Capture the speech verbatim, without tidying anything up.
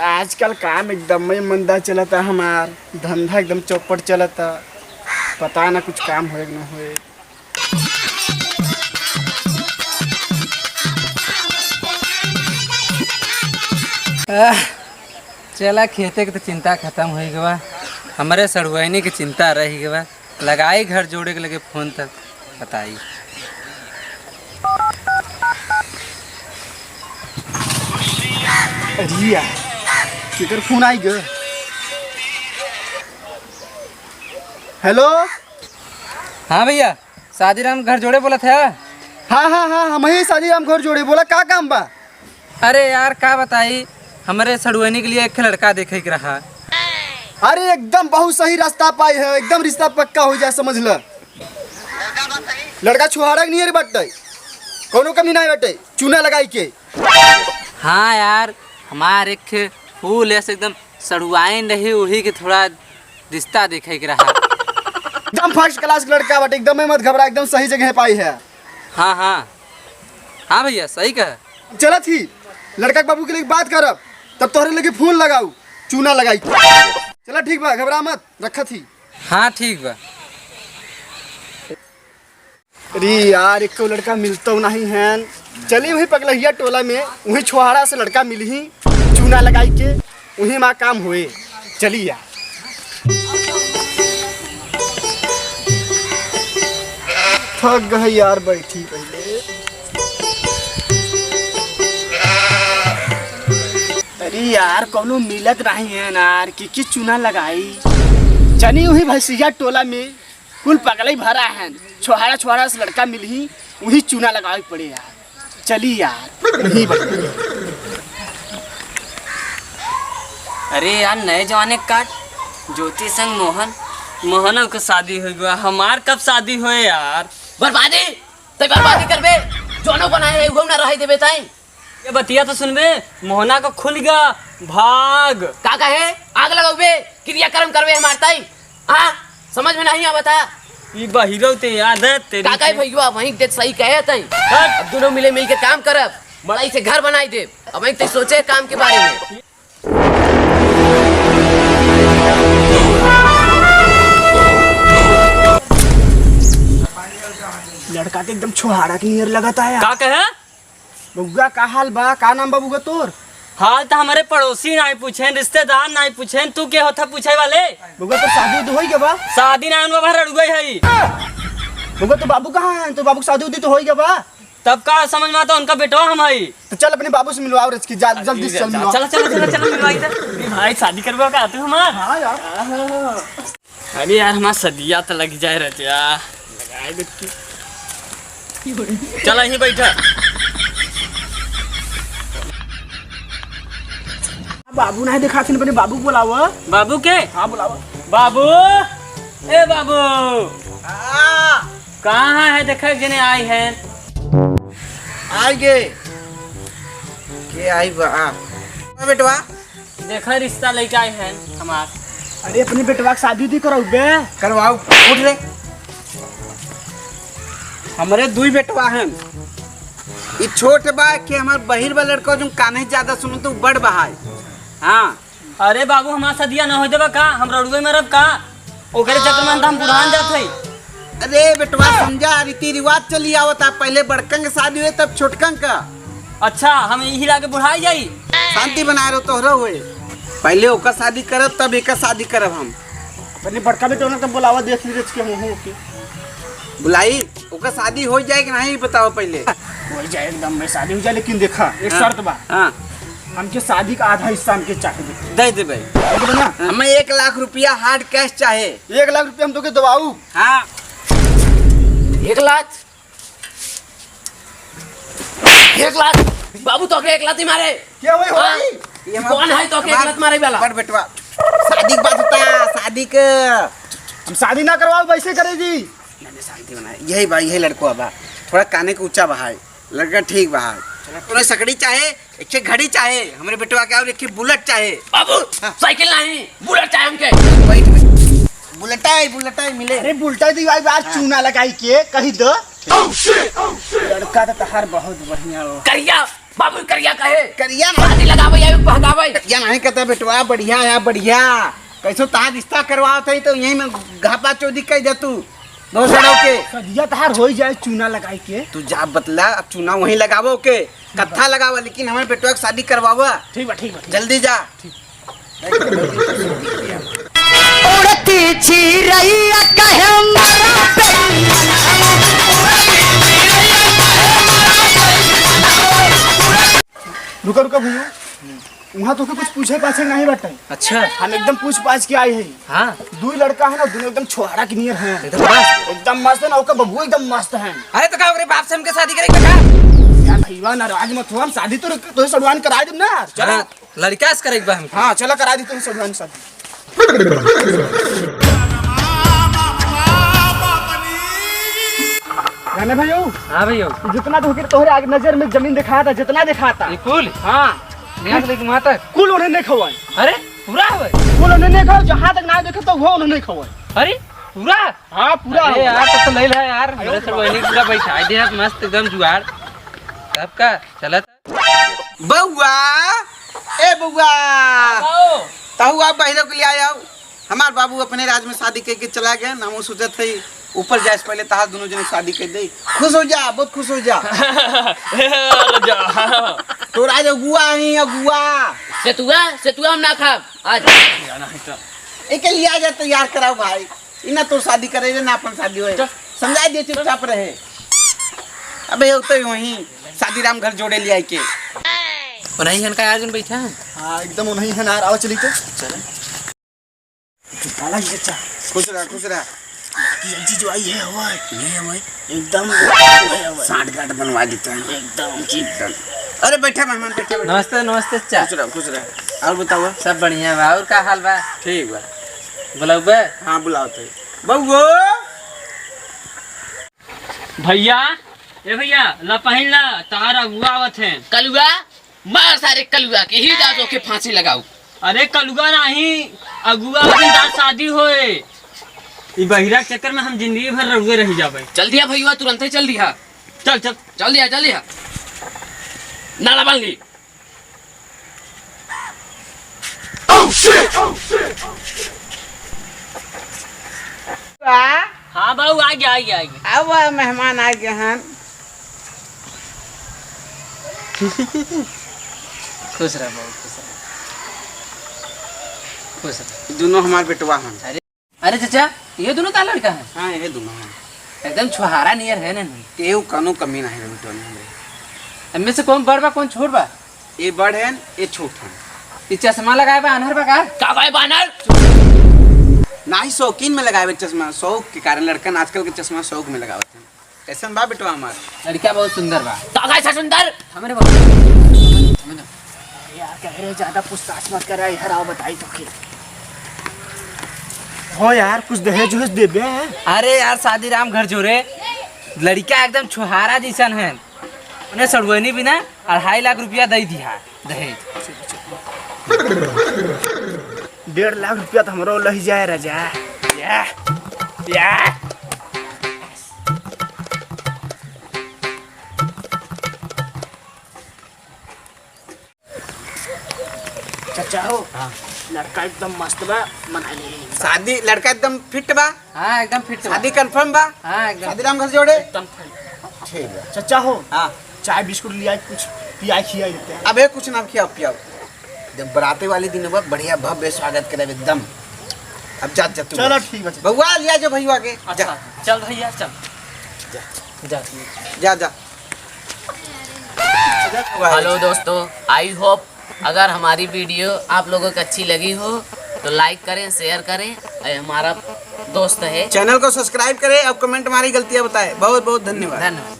आजकल काम एकदम में मंदा चलता हमार, धंधा एकदम चौपट चलता, पता ना कुछ काम होए कि ना होए। आह, चला, खेते के तो चिंता खतम होइ गवा, हमरे सड़ुआइनी के चिंता रहि गवा। लगाई घर जोड़े के लगे फोन तक बताई। अरे यार, केकर फोन आई ग? हेलो। हाँ भइया, शादी राम घर जोड़े बोलत है? हाँ, हाँ, हाँ, हमही शादी राम घर जोड़े। बोला, का काम बा? अरे यार, का बताई, हमरे सड़ुआइनी के लिए एक लड़का देखे के रहा। अरे, एकदम बहुत सही रास्ता पाई है, एकदम रिश्ता पक्का होइ जाए, समझ ल। लड़का छुहारा के नियर बाटे, कौनो कमी नाहीं बाटे, चूना लगाई के। हाँ यार, हमार एक फूल ऐसे एकदम सड़ुआइन रही, वही के थोड़ा रिश्ता देखे के रहा। एकदम first class के लड़का बाटे, एकदम मत घबरा, एकदम सही जगह पाई है। हाँ, हाँ। हाँ भइया, सही कहा। चलत ही, लड़का के बाबू के लिए बात करब, तब तोहरे लगे फोन लगाऊ, चूना लगाई। चला ठीक बा, घबरा मत, रखत ही। हाँ, ठीक बा। अरे यार, एको लड़का मिलतो नहीं है। चली वही पगलहिया टोला में, वही छोहाड़ा से लड़का मिलही, चूना लगाई के, वही मा काम होए। चली यार। थक गए यार, बैठी पहले। अरे यार, कौनो मिलत नहीं है ना यार, कि, कि चूना लगाई। जनी वही भैंसिया टोला में कुल पगलई भरा है, छोहाड़ा छोहाड़ा से लड़का मिलही, वही चूना लगावे के पड़े यार। चली यार, वही बा। अरे यार, नए जमाने के काट, ज्योति संग मोहन, मोहनो के शादी होइ गवा, हमार कब शादी होए यार? बर्बादी, ते बर्बादी करबे, जोनो बनाए है, उहो ना रहे देबे ताई। ये बतिया तो सुनबे, मोहना का खुल गया भाग। का कहे? आग लगाउबे, क्रियाकर्म करबे हमार ताई। हाँ, समझ में नहीं आवता। ई बहिरो ते याद है तेरी का कहे के। भैया, वहीं देख सही कहे ताई। हट। अब दोनों मिले मिल के काम करब, बड़ाई से घर बनाई देब। अब वहीं ते सोचे काम के बारे में। लड़का तो एकदम छोहाड़ा के नियर लगाता है। का कहे? बउआ, का हाल बा? का नाम बा बउआ तोर? हाल त हमरे पड़ोसी नाहीं पूछेन, रिश्तेदार नाहीं पूछेन, तू के होथा पूछे वाले? बउआ, तोर शादी उदी होइ गवा? शादी नाहीं, उनका घर अड़ुआ ही। बउआ, तोर बाबू कहाँ हैं? तोर बाबू के शादी उदी तो होइ गवा? तब का समझ में आता, उनका बेटवा हम हई। तो चल अपने बाबू से मिलवाओ रचकी, जा, जल्दी से चल मिलवाओ। चला, चला, चला, चला, मिलवाई दे। ए भाई, शादी करबा का तू हमार? हाँ यार। अरे यार, हमार सदिया त लग जाए रतिया। लगाए दे की। चल, यहीं बैठा। बाबू नाहीं देखात हन, अपने बाबू को बुलावा। बाबू के? हाँ, बुलावा। बाबू, ए बाबू। हाँ। कहाँ है? देखा, एक जने आई है। आई गे। के आई बा? आ। हाँ, बेटवा। देखा, रिश्ता लेके आए हैं हमार। अरे, अपने बेटवा के शादी उदी कराउबे। करवाओ, उठ रे। हमरे दुई बेटवा हैं। ई छोट बा कि हमार बहिर बा लड़का, जो कान्हे ज्यादा सुनो तो बड़ बहाई। हाँ। अरे बाबू, हमार सदिया ना हो देबा का? हम रड़ुए मरब का? ओकरे चक्कर में त हम बुढ़ान जात हई। अरे बेटवा, समझा, रीति रिवाज चली आवता, पहले बड़कन के शादी हुए, तब छोटकन का। अच्छा, हम यही लागे बुढ़ाई जाई? शांति बनाए रहो, तोहरा हुए। पहले ओकर शादी करब, तब एकर शादी करब हम। अपने बड़का बेटवा ना तब बुलावा, देख ली, देख के हम हूँ के। बुलाई, ओकर शादी हो जाए कि नहीं, बताओ पहले। हो जाए, एकदम में शादी हो जाए, लेकिन देखा, एक हाँ। शर्त बा। हाँ। हमके शादी का आधा हिस्सा हमके चाहे दे। दे देबे। दे देबे ना? हमें एक लाख रुपया hard cash चाहे। एक लाख रुपया हम तोके दबाऊ। हाँ। एक लाख? एक लाख? बाबू, तोके एक लात ही मारे। क्या भाई, हाँ? भाई? ये कौन है तोके एक लात मारे वाला? बड़ बेटवा, शादी के बात होता है, शादी के। हम शादी ना करवाओ, वैसे करे जी। नहीं, नहीं, शांति बनाए। यही बा, यही लड़को बा। थोड़ा काने के ऊंचा बा है। लड़का ठीक बा है। चलो, तोरे सकड़ी चाहे, एक ठे घड़ी चाहे, हमरे बेटवा के, और एक ठे बुलेट चाहे। बाबू, हाँ। साइकिल नहीं, बुलेट चाहे हमके। बैठ, बैठ। बुलेटा है, बुलेटा है, मिले। अरे, बुलेटा दी भाई, बार हाँ। चूना लगाई के, कही दो। Oh, shit! Oh, shit! लड़का तो तहार बहुत बढ़िया हो। करिया। बाबू करिया कहे? करिया ना। शादी लगावे या पहनावे? करिया नहीं कहता बेटवा, बढ़िया है, बढ़िया। कैसो तार रिश्ता करवावत है तो यहीं में घापा चोदी कह दे तू। दोसरों के। सदिया तहार होई जाए चूना लगाई के। तू जा बतला, अब चूना वहीं लगावो के। कत्था लगावा, लेकिन हमारे बेटवा के शादी करवावा। ठीक बा, ठीक बा, ठीक बा। जल्दी जा। ठीक। उड़ती चिरैया कहे मरा। रुका, रुका भैया, वहाँ तो कुछ पूछे पाछे नहीं बाटे। अच्छा। हम एकदम पूछ पाछ के आए हैं। हाँ। दो लड़का है ना, दोनों एकदम छोहारा के नियर हैं। एकदम मस्त। एकदम मस्त है ना, ओकर बबुआ एकदम मस्त है। अरे तो का ओकरे बाप से हमके शादी करे के बा का? यार भैया नाराज मत हो, हम शादी तो रख-, तोहे सड़वान करा देब ना। चलो। हाँ, लड़का से करे के बा हमके। हाँ, चलो करा दी तोहे सड़वान शादी। जाने भाई हो? हाँ भाई हो। जितना तो होके तोहरे आगे नजर में जमीन दिखाता, जितना दिखाता। ये कुल? हाँ। यहाँ से लेके वहाँ तक? कुल उन्हें नहीं खवाए। अरे, पूरा हवे? कुल उन्हें नहीं खवाए, जहाँ तक ना देखे तो वो उन्हें नहीं खवाए। अरे, पूरा? हाँ, पूरा अरे हवे। यार, तब तो ले ला यार, मेरे से वही पूरा बैठा दे यार, मस्त एकदम जुगाड़। तब का? चलत। बउआ, ए बउआ। आओ। तहु आप बहिरो के लिए आए आओ। हमार बाबू अपने राज में शादी करके चला गया, ना वो सोचत है ऊपर जाए से पहले तहार दोनों जने शादी कर दे। खुश हो जा, बहुत खुश हो जा। ए, राजा। तो राज अगुआ है, अगुआ। सेतुआ, सेतुआ हम ना खाब आज। या नहीं तो। एके लिया जा, तैयार कराओ भाई। ई ना तो शादी करे रे, ना अपन शादी होए। चल। समझा दिए, चुपचाप रहे। अबे, ये तो वहीं शादी राम घर जोड़े ले आई के। उन्हीं हन का अर्जुन बैठा है? हाँ, एकदम उन्हीं हन यार, आओ चली तो। चले। काला जी, अच्छा। खुश रहा, खुश रहा। लड़की जो आई है, हवा है। ये हवा है। एकदम हवा है, हवा है। सांठ गांठ बनवा देते हैं। एकदम। एकदम। अरे, बैठा मेहमान, बैठा, बैठा। नमस्ते, नमस्ते, चाचा। खुश रहा, खुश रहा। और बताओ? सब बढ़िया बा। और का हाल बा? ठीक बा। बुलाऊ बे? हाँ, बुलाओ तो। बउओ। भैया, ए भैया, ला पहिन ला, तार अगुआ आवत हैं। कलुआ, मार सारे कलुआ के, ही जा तो के फांसी लगाऊ। अरे कलुआ नहीं, अगुआ आवत हैं, तार शादी होए। ई बहिरा के चक्कर में हम जिंदगी भर रउए रह जाबे। चल दिया भैया, तुरंत ही चल दिया। चल, चल। चल दिया, चल दिया। नाला बांध ली। बा? हाँ बाबू, आ गया, आ गया, आ गया। अब मेहमान आ गए हैं। खुश रह बाबू, खुश रह। खुश रह। दोनों हमार बेटवा हैं। अरे अरे चाचा, ये दोनों तार लड़का हैं? हाँ, ये दोनों हैं। एकदम छुहारा नियर है ना? केहू कौनो कमी नहीं है बेटवा में हमरे। इनमें से कौन बड़ बा, कौन छोट बा? ये बड़ हैं, ये छोट हैं। ये चश्मा लगाए बा, आन्हर बा का? का भाई बानर? नाही, शौकीन में लगाए बा चश्मा, शौक के कारण। लड़कन आजकल के चश्मा शौक में लगावत हैं। कैसन बा बेटवा हमार? लड़का बहुत सुंदर बा। तो कैसा सुंदर? हमरे बाबू। यार, कह रहे ज्यादा पूछताछ मत कर, इधर आओ, बताई तो के। हो यार, कुछ दहेज वहेज देबे? अरे यार, शादी राम घर जोरे, लड़का एकदम छुहारा जैसन है। उन्हें सड़ुआनी बिना अढ़ाई लाख रुपया दे दिया दहेज। डेढ़ लाख रुपया तो हमरो लही जाए राजा। या, या। चाचा हो, हाँ। लड़का एकदम मस्त बा, मना ले। शादी, लड़का एकदम फिट बा? हाँ, एकदम फिट बा। शादी कंफर्म बा? हाँ, एकदम। शादी राम घर जोड़े? एकदम फिट। ठीक बा। चाचा हो, हाँ। चाय बिस्कुट लिया, कुछ पिया खिया देते हैं। अबे कुछ ना खियाओ पियाओ, जब बराते वाले दिन बा, बढ़िया भव्य स्वागत करे एकदम। अब जा, जा तू। चलो ठीक बा। बउआ लिया जो भैया के। अच्छा, जा। चल भैया, चल। जा। जा। जा, जा। हेलो दोस्तों, I hope अगर हमारी वीडियो आप लोगों को अच्छी लगी हो तो लाइक करें, शेयर करें। ये हमारा दोस्त है। चैनल को सब्सक्राइब करें और कमेंट हमारी गलतियाँ बताएं। बहुत बहुत धन्यवाद। धन्यवाद।